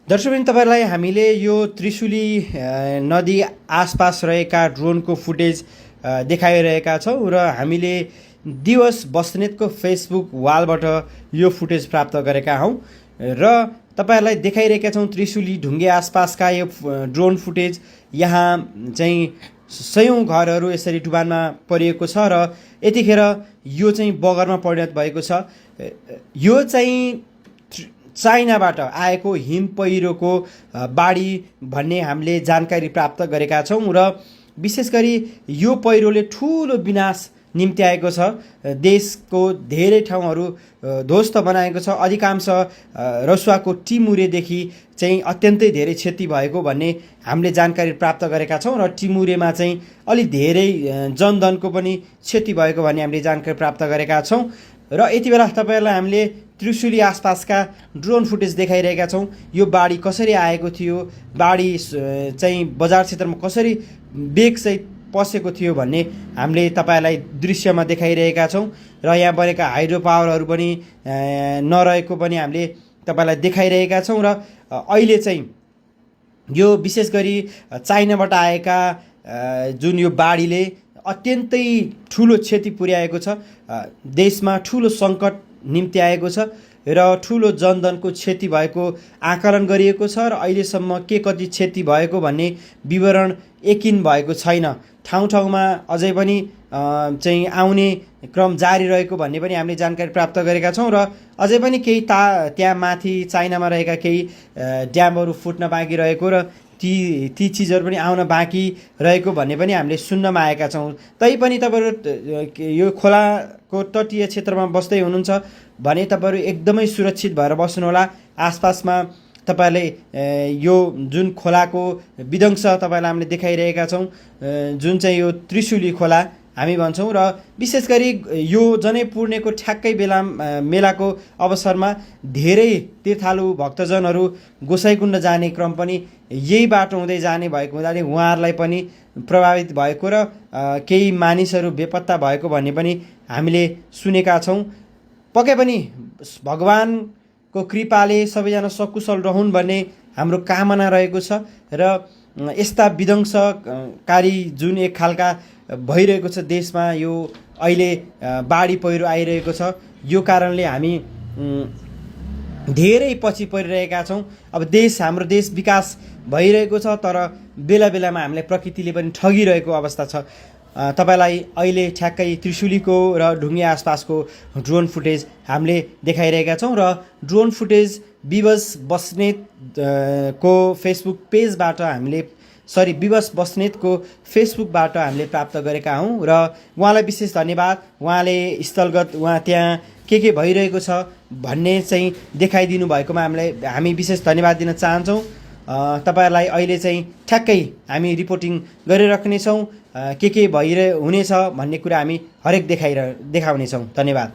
दर्शकवृन्द, तपाईहरुलाई हामीले यो त्रिशुली नदी आसपास रहेका ड्रोनको फुटेज देखाइरहेका छौं र हामीले दिवस बस्नेतको फेसबुक वालबाट यो फुटेज प्राप्त गरेका हौं र तपाईहरुलाई देखाइरहेका छौं त्रिशुली ढुङ्गे आसपासका यो ड्रोन फुटेज। यहाँ चाहिँ सयौं घरहरू यसरी डुबानमा परिएको छ र यतिखेर यो चाहिँ बगरमा परिणत भएको छ। यो चाहिँ चाइनाबाट आएको हिम पहिरोको बाढी भन्ने हामीले जानकारी प्राप्त गरेका छौं र विशेष गरी यो पहिरोले ठूलो विनाश निम्ति आएको छ। देशको धेरै ठाउँहरू ध्वस्त बनाएको छ। अधिकांश रसुवाको टिमुरेदेखि चाहिँ अत्यन्तै धेरै क्षति भएको भन्ने हामीले जानकारी प्राप्त गरेका छौं र टिमुरेमा चाहिँ अलि धेरै जनधनको पनि क्षति भएको भन्ने हामीले जानकारी प्राप्त गरेका छौं र यति बेला तपाईहरुलाई हामीले त्रिशुली आसपासका ड्रोन फुटेज देखाइरहेका छौं। यो बाढी कसरी आएको थियो, बाढी चाहिँ बजार क्षेत्रमा कसरी वेगसहित पसेको थियो भन्ने हामीले तपाईहरुलाई दृश्यमा देखाइरहेका छौं र यहाँ बनेका हाइड्रो पावरहरू पनि नरहेको पनि हामीले तपाईहरुलाई देखाइरहेका छौं र अहिले चाहिँ यो विशेष गरी चाइनाबाट आएका जुन यो बाढीले अत्यन्तै ठूलो क्षति पुर्याएको छ। देशमा ठूलो सङ्कट निम्ति आएको छ र ठूलो जनधनको क्षति भएको आकलन गरिएको छ र अहिलेसम्म के कति क्षति भएको भन्ने विवरण यकिन भएको छैन। ठाउँ ठाउँमा अझै पनि चाहिँ आउने क्रम जारी रहेको भन्ने पनि हामीले जानकारी प्राप्त गरेका छौं र अझै पनि केही त्यहाँ माथि चाइनामा रहेका केही ड्यामहरू फुट्न बाँकी रहेको र ती चिजहरू पनि आउन बाँकी रहेको भन्ने पनि हामीले सुन्नमा आएका छौं। तैपनि तपाईहरु यो खोलाको तटीय क्षेत्रमा बस्दै हुनुहुन्छ भने तपाईहरु एकदमै सुरक्षित भएर बस्नुहोला। आसपासमा तपाईहरुले यो जुन खोलाको विध्वंस तपाईहरुलाई हामीले देखाइरहेका छौं, जुन चाहिँ यो त्रिशुली खोला हामी भन्छौं र विशेष गरी यो जनै पूर्णेको ठ्याक्कै बेला मेलाको अवसरमा धेरै तीर्थालु भक्तजनहरू गोसाइकुण्ड जाने क्रम पनि यही बाटो हुँदै जाने भएको हुनाले उहाँहरूलाई पनि प्रभावित भएको र केही मानिसहरू बेपत्ता भएको भन्ने पनि हामीले सुनेका छौं। पक्कै पनि भगवानको कृपाले सबैजना सकुशल रहून् भन्ने हाम्रो कामना रहेको छ र यस्ता विध्वंसकारी जुन एक खालका भइरहेको छ देशमा, यो अहिले बाढी पहिरो आइरहेको छ, यो कारणले हामी धेरै पछि परिरहेका छौं। अब हाम्रो देश विकास भइरहेको छ तर बेला बेलामा हामीलाई प्रकृतिले पनि ठगिरहेको अवस्था छ। तपाईलाई अहिले ठ्याक्कै त्रिशुलीको र ढुङ्गे आसपासको ड्रोन फुटेज हामीले देखाइरहेका छौं र ड्रोन फुटेज विवश बस्नेत को फेसबुक पेजबाट हामीले विवश बस्नेतको फेसबुकबाट हामीले प्राप्त गरेका हौं र उहाँलाई विशेष धन्यवाद। उहाँले स्थलगत त्यहाँ के भइरहेको छ भन्ने चाहिँ देखाइदिनु भएकोमा हामी विशेष धन्यवाद दिन चाहन्छौं। तपाईहरुलाई अहिले चाहिँ ठ्याक्कै हामी रिपोर्टिङ गरिराख्नेछौं। के हुनेछ भन्ने कुरा हामी हरेक देखाउनेछौं। धन्यवाद।